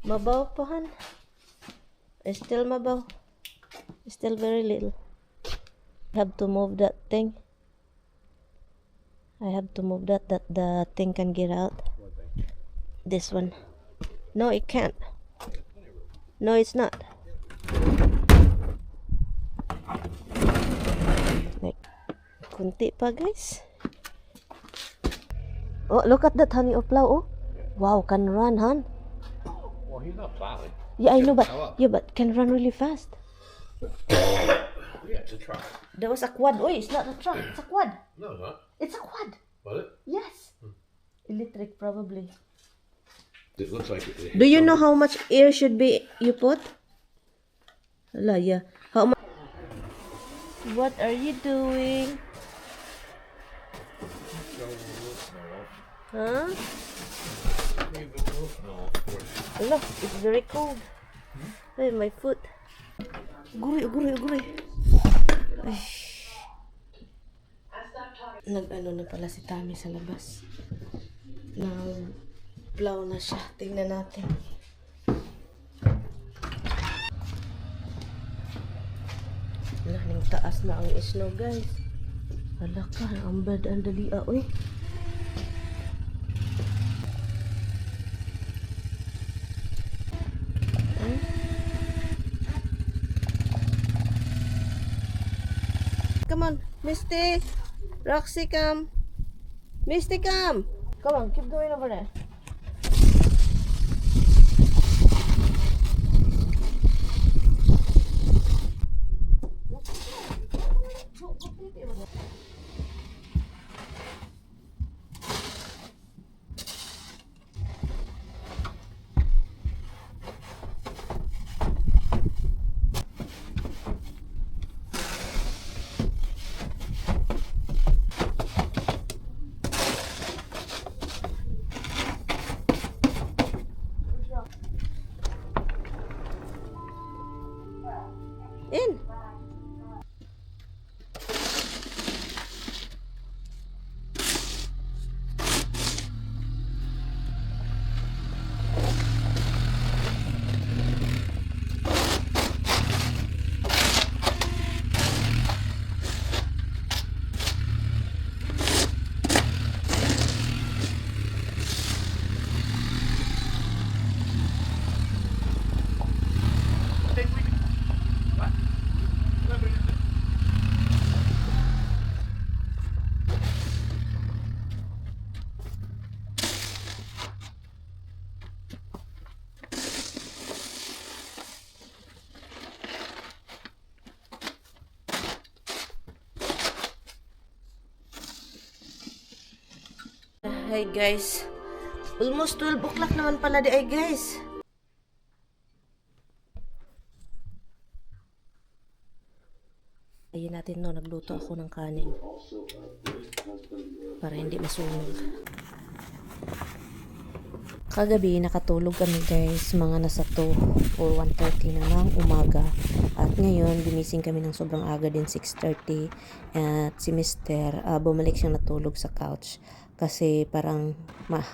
Mabaw pa han. Still mabaw. Still very little. I have to move that thing. I have to move that the thing can get out. This one. No, it can't. No, it's not. Like, kunti pa guys. Oh, look at that honey of plow. Oh, wow, can run, hon. Well, he's not plowing. Yeah, I know, but can run really fast. Yeah, it's a truck. That was a quad. Oh, it's not a truck. It's a quad. No, it's not. It's a quad. Was it? Yes. Electric, probably. It looks like it. Do you know how much air should be you put? Hala, yeah. How much? What are you doing? Huh? Hala, it's very cold. Ay, my foot. Guri. Ay. Nag-ano na pala si Tami sa labas. Nag-plow na siya. Tingnan natin. Ning taas na ang snow, guys. Hala ka, ang bad ang dalia, uy. Come on, Misty. Roxy, come. Misty, come. Come on, keep going over there. In. Hi guys. Almost 12 o'clock naman pala di ay guys. Ayun natin no, nagluto ako ng kanin. Para hindi masunog. Kagabi nakatulog kami guys, mga nasa 2 or 1:30 na ng umaga. At ngayon gumising kami ng sobrang aga din, 6:30. At si Mr. Bumalik siyang natulog sa couch. Kasi parang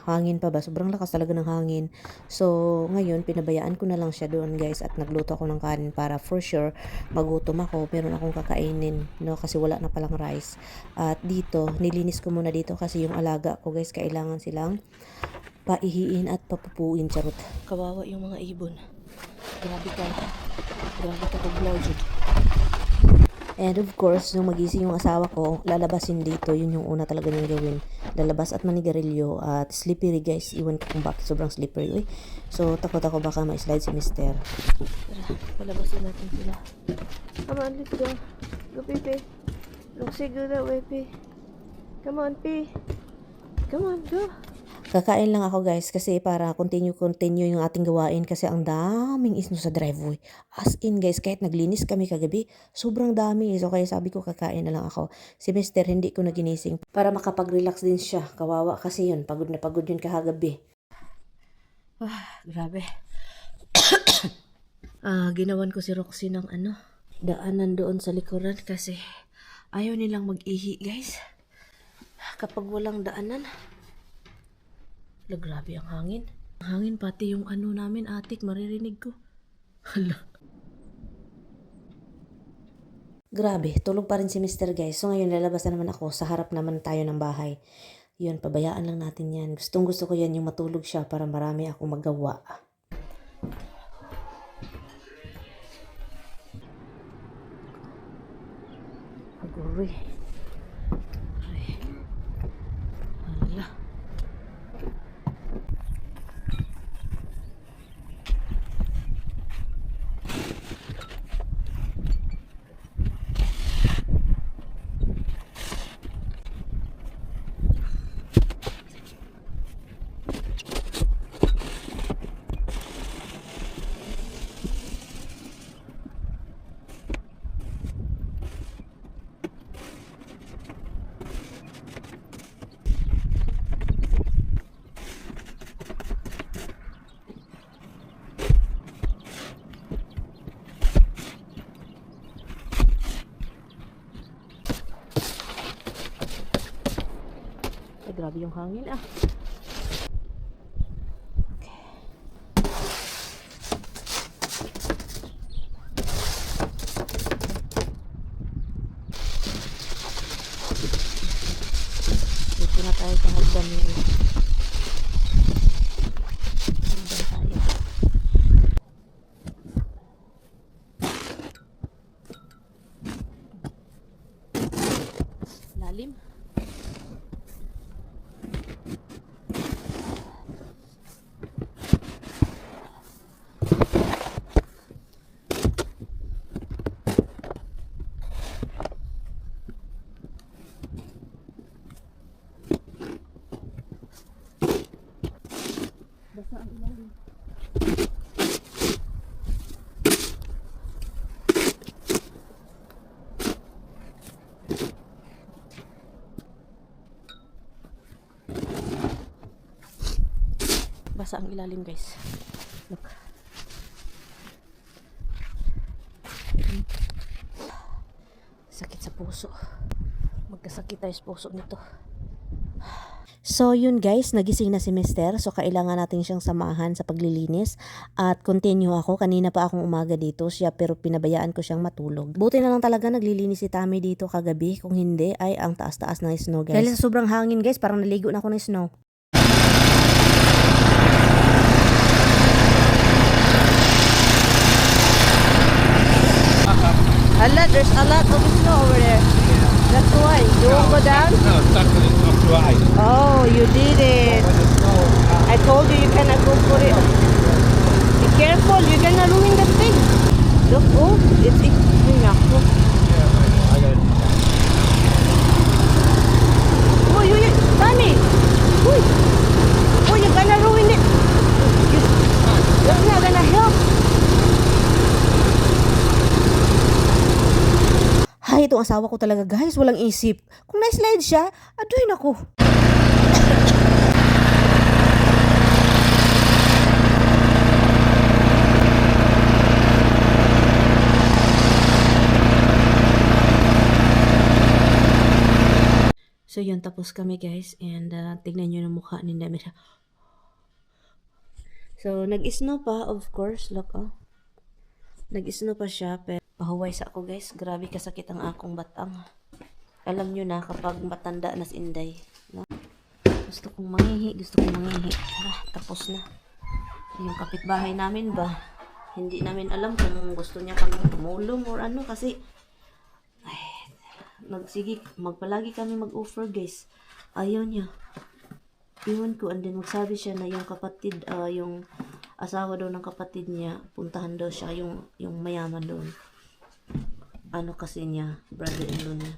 hangin pa ba? Sobrang lakas talaga ng hangin. So, ngayon, pinabayaan ko na lang siya doon guys. At nagluto ako ng kanin para for sure magutom ako. Meron akong kakainin. No? Kasi wala na palang rice. At dito, nilinis ko muna dito kasi yung alaga ko guys, kailangan silang paihiin at papupuin. Charot. Kawawa yung mga ibon. Grabe ka. Grabe ka pag-vlog. And of course, nung magising yung asawa ko, lalabasin dito. Yun yung una talaga niyang gawin. Lalabas at manigarilyo. At slippery guys. Iwan ko kung bakit sobrang slippery. Uy. So, takot ako baka ma-slide si Mister. Tara, palabasin natin sila. Come on, let's go. Go, Pipi. Roxy, go that way, Pi. Come on, Pi. Come on, go. Kakain lang ako guys kasi para continue yung ating gawain kasi ang daming isno sa driveway. As in guys, kahit naglinis kami kagabi, sobrang dami. So kaya sabi ko kakain na lang ako. Si Mister hindi ko na ginising para makapag-relax din siya. Kawawa kasi yun, pagod na pagod yun kagabi. Grabe. Ginawan ko si Roxy ng daanan doon sa likuran kasi ayaw nilang mag-ihi guys. Kapag walang daanan. Grabe ang hangin. Hangin pati yung ano namin, atik, maririnig ko. Hala. Grabe, tulog pa rin si Mr. guys. So ngayon lalabas na naman ako, sa harap naman tayo ng bahay. Yun, pabayaan lang natin yan. Gustong gusto ko yan yung matulog siya para marami akong magawa. Aguri. Ay. Hala. Ay, grabe yung hangin ah. Dito na tayo sa hagdan niya. Hagdan tayo. Lalim. Basa ang ilalim. Basa ang ilalim guys. Look. Sakit sa puso. Magkasakit tayo sa puso nito. So yun guys, nagising na si Mister. So kailangan natin siyang samahan sa paglilinis. At continue ako. Kanina pa akong umaga dito siya pero pinabayaan ko siyang matulog. Buti na lang talaga naglilinis si Tami dito kagabi. Kung hindi ay ang taas-taas ng snow guys. Dahil sa sobrang hangin guys, parang naligo na ako ng snow. Hala, there's a lot of snow over there. That's why. You won't go down? No, it's not because it's not dry. Oh, you did it. When the snow, I told you you cannot go for it. Be careful, you're gonna ruin the thing. Look, oh, it's Ay, naku. I got it. Uy, uy, uy, Tami! Uy! Uy, you're gonna ruin it. That's not gonna help. Hay, itong asawa ko talaga guys, walang isip. Kung na-slide siya, aduin ako. So yun, tapos kami guys, and tignan nyo yung mukha ni Namira. So, nag-snow pa, of course, look oh. Nag-snow pa siya, pero pahuway sa ako guys, grabe kasakit ang akong batang. Alam nyo na kapag matanda na si Inday, no? Gusto kong mangihi. Tapos na. Yung kapitbahay namin ba, hindi namin alam kung gusto niya kami tumulong or ano kasi magpalagi kami mag-offer guys. Ayaw niya. Iwan ko, and then magsabi siya na yung kapatid, yung asawa daw ng kapatid niya, puntahan daw siya, yung mayaman doon. Ano kasi niya, brother-in-law niya.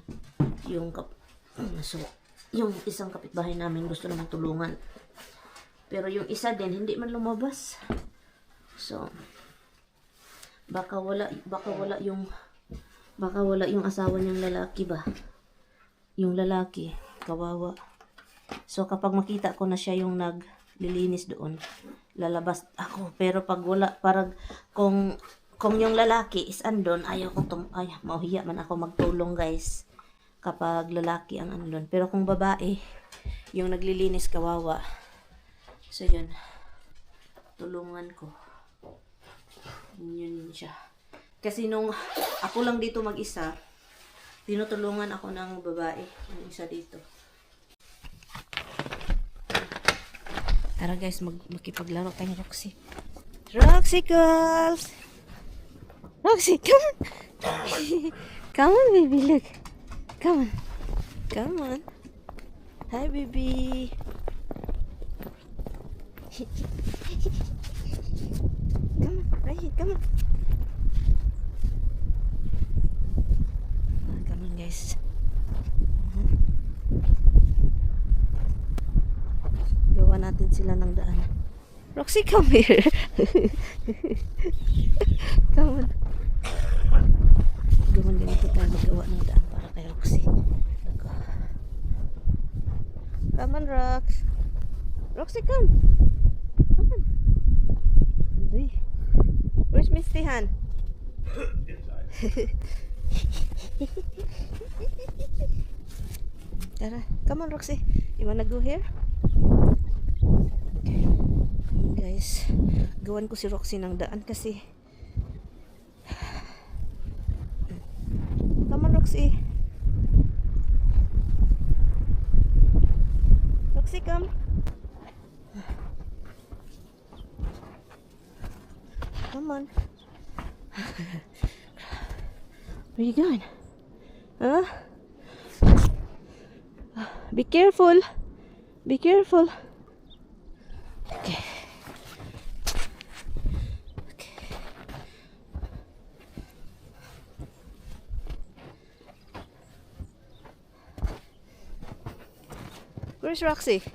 So, yung isang kapitbahay namin gusto naman tulungan. Pero yung isa din, hindi man lumabas. So, baka wala yung asawa niyang lalaki ba? Yung lalaki, kawawa. So, kapag makita ko na siya yung naglilinis doon, lalabas ako. Pero pag wala, parang kung yung lalaki is andon, ayaw ko mahiya man ako magtulong guys. Kapag lalaki ang andon. Pero kung babae, yung naglilinis kawawa. So, yun. tulungan ko. Yun siya. Kasi nung ako lang dito mag-isa, tinutulungan ako ng babae. Yung isa dito. Tara guys, makipaglaro tayo ni Roxy. Roxy girls! Roxy, come on! Come on, baby, look. Come on. Come on. Hi, baby. Come on, right here, come on. Come on, guys. Gawa natin sila ng daan. Roxy, come here. Come on. Gawan ganito tayo magawa ng daan para kay Roxy. Come on, Rox. Roxy, come. Come on. Uy. Where's Miss Tihan? Tara, come on, Roxy. You wanna go here? Okay. Guys, gawan ko si Roxy ng daan kasi come on, Roxy. Roxy, come. Come on. Where you going? Huh? Be careful. Be careful. Okay. Okay. Where's Roxy?